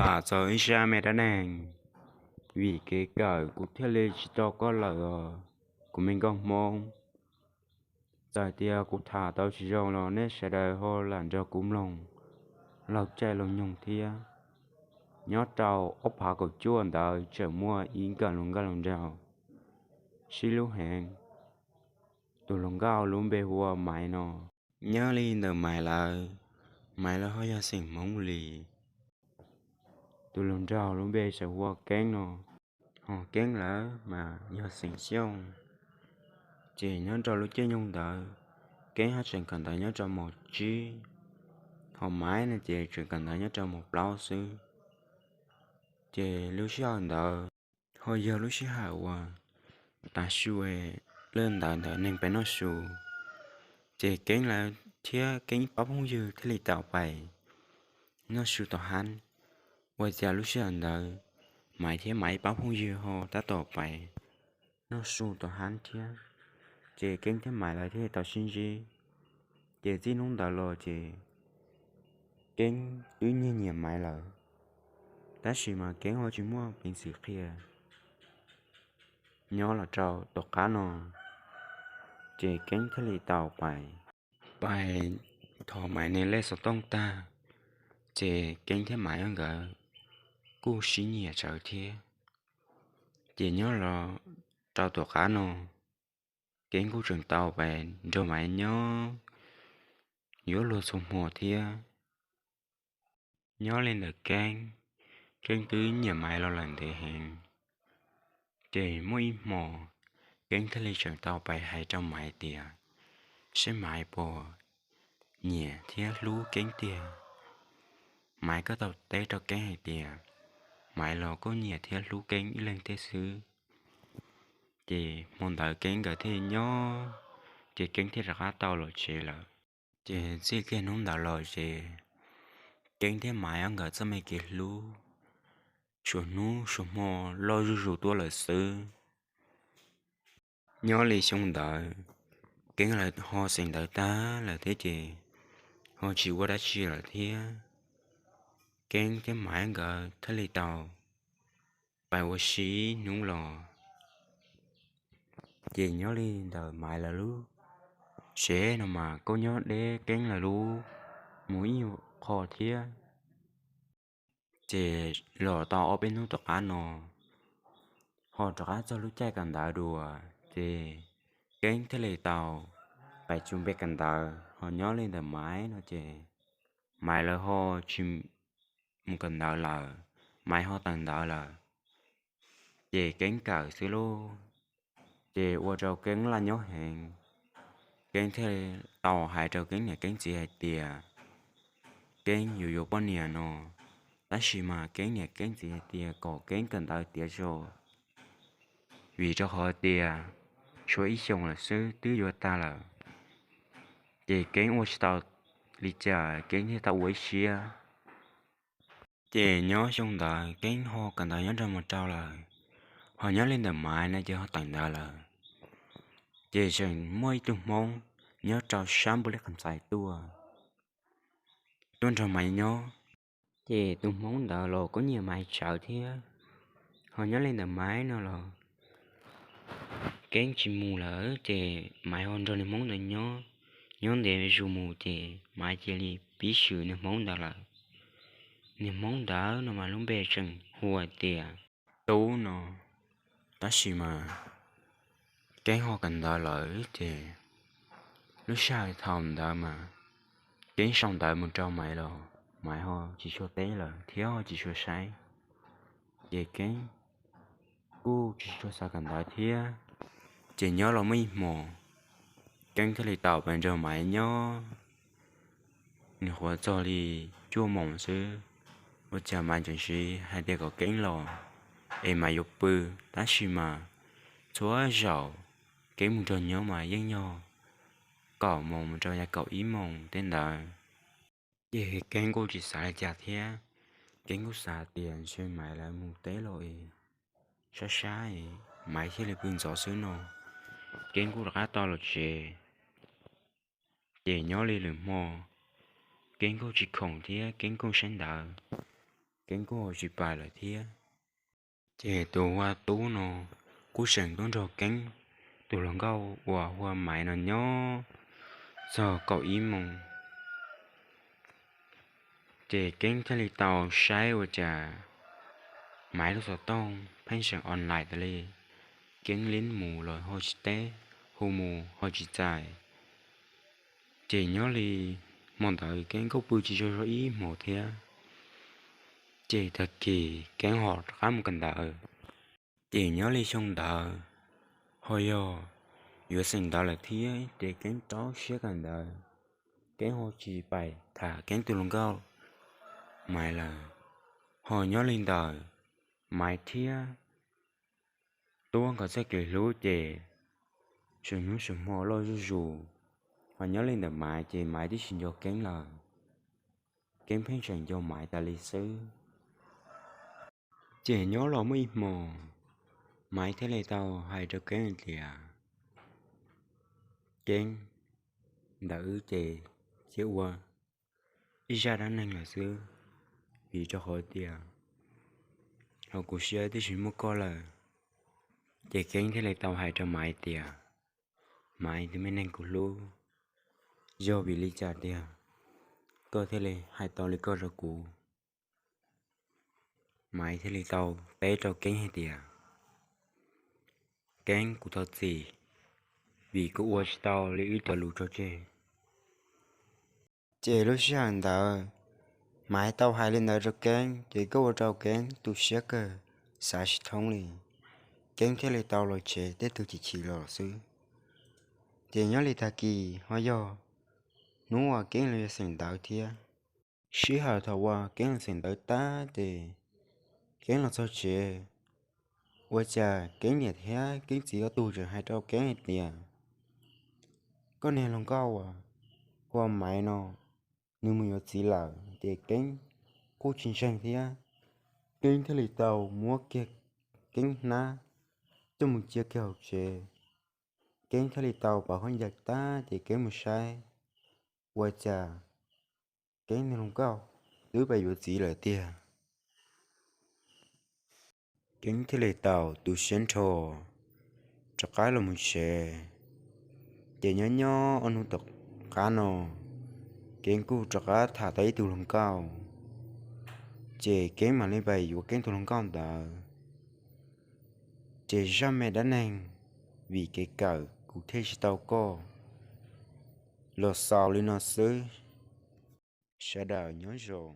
Tham txog ib zaj me dab neeg, vim kev kawm kuv thiaj li tsis tau koj lawm os kuv me nkauj Hmoob. Txawm tias kuv tham tau tsis zoo los nej sawv daws ho lam nrog kuv mloog laug caij laug nyoog thiab. Nyob rau ob phav kaum cuaj ntawd tseem muaj ib nkawm hluas nkauj hluas nraug sib hlub heev. Tus hluas nkauj lub npe hu ua Maiv no. Nyob li ntawm Maiv lawv, Maiv lawv ho yog xeem Hmoob li. Tus hluas nraug lub npe tseem hu ua Keeb no. Ho Keeb lawv mas yog xeem Xyooj. Ces nyob rau lub caij nyoog ntawd, Keeb ho tseem kawm ntawv nyob rau mos tsib, ho Maiv no ces tseem kawm ntawv nyob rau mos plaub xwb. Ces lub sij hawm ntawd ho yog lub sij hawm uas tav su, lawv ntawd ntawd neeg pais noj su. Ces Keeb lawv thiab Keeb pab phooj ywg thiaj li tau pais noj su tom hab. Ua cas lub sij hawm ntawd Maiv thiab Maiv pab phooj ywg ho tab tom pais noj su tom hab thiab. Ces Keeb thiab Maiv lawv thiaj li tau sib ntsib. Ces txij hnub ntawd los ces Keeb twb nyiag nyiam Maiv lawm, tab sis mas Keeb ho tsis muaj peev xwm qhia. Nyob los rau tom qab no, ces Keeb thiaj li tau pais, pais thov Maiv nws lej xov tooj tag, ces Keeb thiab Maiv nkawd kuj sib nyiam tsawv thiab. Ces nyob los rau tom qab no, Keeb kuj tseem tau pais nrog Maiv nyob yuav luag txhua hmo thiab. Nyob li ntawm Keeb, Keeb twb nyiam Maiv los lawm ntev heev. Ces muaj ib hmo, Keeb thiaj li tseem tau pais hais rau Maiv tias, seb Maiv puas nyiam thiab hlub Keeb tiag. Maiv kuj tau teb rau Keeb hais tias, Maiv los kuj nyiam thiab hlub Keeb ib leeg thiab xwb. Ces hmo ntawd Keeb nkawd thiaj nyob, ces Keeb thiaj rov qab tau los tsev lawm. Ces txij kiag hnub ntawd los ces Keeb thiab Maiv nkawd txoj me kev hlub suav hnub suav hmo loj zuj zus tuaj lawm xwb. Nyob li xyoo ntawd, Keeb lawv ho xeem ntawv tag lawm thiab ces ho tsis ua dab tsi lawm thiab. Keeb thiab Maiv nkawd thiaj li tau pais ua si ib hnub los. Ces nyob li ntawm Maiv lawv lub tsev no mas kuj nyob deb Keeb lawv lub mus ib qho thiab. Ces los tau ob peb hnub tom qab no, ho rov qab txog lub caij kawm ntawv dua, ces Keeb thiaj li tau pais tsuas npe kawm ntawv. Ho nyob li ntawm Maiv no ces Maiv lawv ho tsis mus kawm ntawv lawm, Maiv ho tawm ntawv lawm, ces Keeb kawm xwb lauj. Ces ua rau Keeb laj nyob heev. Keeb thiaj tau hais rau Keeb niam Keeb txiv hais tias Keeb yuav yuav poj niam no, tab sis mas Keeb niam Keeb txiv hais tias kom Keeb kawm ntawv tiav tso, vim rau qhov tias tshuav ib xyoos lawm xwb twb yuav tag lawm. Ces Keeb ua tsis tau li cas Keeb thiaj tau ua ib siab. Ces nyob xyoo ntawd Keeb ho kawm ntawv nyob nrog mos rau lawm, ho nyob li ntawm Maiv no ces ho tawm ntawv lawm. Ces tseem muaj ib tug Hmoob nyob rau sab npus li qas ntxais tuaj, tuaj nrog Maiv nyob. Ces tus Hmoob ntawd los kuj nyiam Maiv tsawv thiab. Ho nyob li ntawm Maiv no los Keeb tsis mus lawm ces Maiv ho nrog niag Hmoob ntawd nyob. Nyob ntev zuj zus mus ces Maiv cia li pib swm niag Hmoob ntawd lawm. Niag Hmoob ntawd no mas lub npe tseem hu ua tias Tub no. Tab sis mas Keeb ho kawm ntawv lawm ces lub sij hawm thaum ntawd mas Keeb sau ntawv mus rau Maiv los Maiv ho tsis tshua teb lawm thiab ho tsis tshua saib. Ces Keeb kuj tsis tshua xav kawm ntawv thiab. Ces nyob los muaj ib hmos, Keeb thiaj li tau pais nrog Maiv nyob nws qhuav txog li cuaj moos xwb, ua cas Maiv tseem siv hais tias kom Keeb los es Maiv yuav pw. Tab sis mas txhua zaus Keeb mus nrog nyob mas yeej yog kaum moos mus rau yav kaum ib moos tej ntawd. Ces Keeb kuj tsis xav li cas thiab, Keeb kuj xav tias ntshe Maiv lawv mus teb los es sab sab es Maiv thiaj li pw ntxov xwb no. Keeb kuj rov qab tau los tsev. Ces nyob li lwm hmo, Keeb kuj tsis khoom thiab Keeb kuj saib ntawv. Keeb kuj ho tsis pais lawm thiab. Ces tus ua tub no kuj tseem tuaj nrog Keeb tus hluas nkauj uas hu ua Maiv no nyob txog kaum ib moos. Ces Keeb thiaj li tau saib ua cas Maiv lub xov tooj pheej tseem online tas li. Keeb lib mus los ho tsis teb, hu mus ho tsis txais. Ces nyob li hmo ntawd Keeb kuj pw tsis tsaug zog ib hmos thiab. Ces tag kis Keeb ho rov qab mus kawm ntawv. Ces nyob li xyoo ntawd ho yog yuav xeem ntawv lawm thiab ces Keeb rau siab kawm ntawv. Keeb ho tsis pais tham Keeb tus hluas nkauj Maiv lawm. Ho nyob li ntawd Maiv thiab Tuab nkawd txoj kev hlub ces tsuas hnub tsuas hmo loj zuj zus. Ho nyob li ntawm Maiv ces Maiv twb tsis nco Keeb lawm, Keeb pheej tseem nco Maiv tas li xwb. Ces nyob los muaj ib hmos, Maiv thiaj li tau hais rau Keeb hais tias, Keeb, ntawm wb ces cia ua ib zaj dab neeg lawm xwb, vim rau qhov tias hauv kuv siab twb tsis muaj koj lawm. Ces Keeb thiaj li tau hais rau Maiv tias, Maiv tus me neeg kuv hlub, yog vim li cas tiag koj thiaj li hais tau li koj rau kuv? Maiv thiaj li tau teb rau Keeb hais tias, Keeb, kuv thov txim, vim kuv ua tsis tau li wb cov lus tso tseg. Ces lub sij hawm ntawd Maiv tau hais li ntawd rau Keeb ces kuj ua rau Keeb tu siab kawg, xav tsis thoob li. Keeb thiaj li tau los tsev tej tug chim chim los xwb. Ces nyob li tag kis ho yog hnub uas Keeb los yuav xeem ntawv thiab. Sij hawm thaum uas Keeb los xeem ntawv tag ces Keeb los txog tsev, ua cas Keeb niam thiab Keeb txiv ob tug tseem hais rau Keeb hais tias, Koj niag hluas nkauj uas hu ua Maiv no, nws mus yuav txiv lawm. Ces Keeb kuj tsis ntseeg thiab, Keeb thiaj li tau muab kiag Keeb hnab coj mus cia kiag hauv tsev. Keeb thiaj li tau pauv khaub ncaws tag ces Keeb mus saib, ua cas Keeb niag hluas nkauj twb pais yuav txiv lawm tiag. Keeb thiaj li tau tu siab nrho rov qab los mus tsev. Ces nyob nyob ob hnub tom qab no, Keeb kuj rov qab tham tau ib tug hluas nkauj, ces Keeb mam li pais yuav Keeb tus hluas nkauj ntawd. Ces zaj me dab neeg Vim Kev Kawm Kuv Thiaj Tsis Tau Koj los xaus li no xwb. Sawv daws nyob zoo.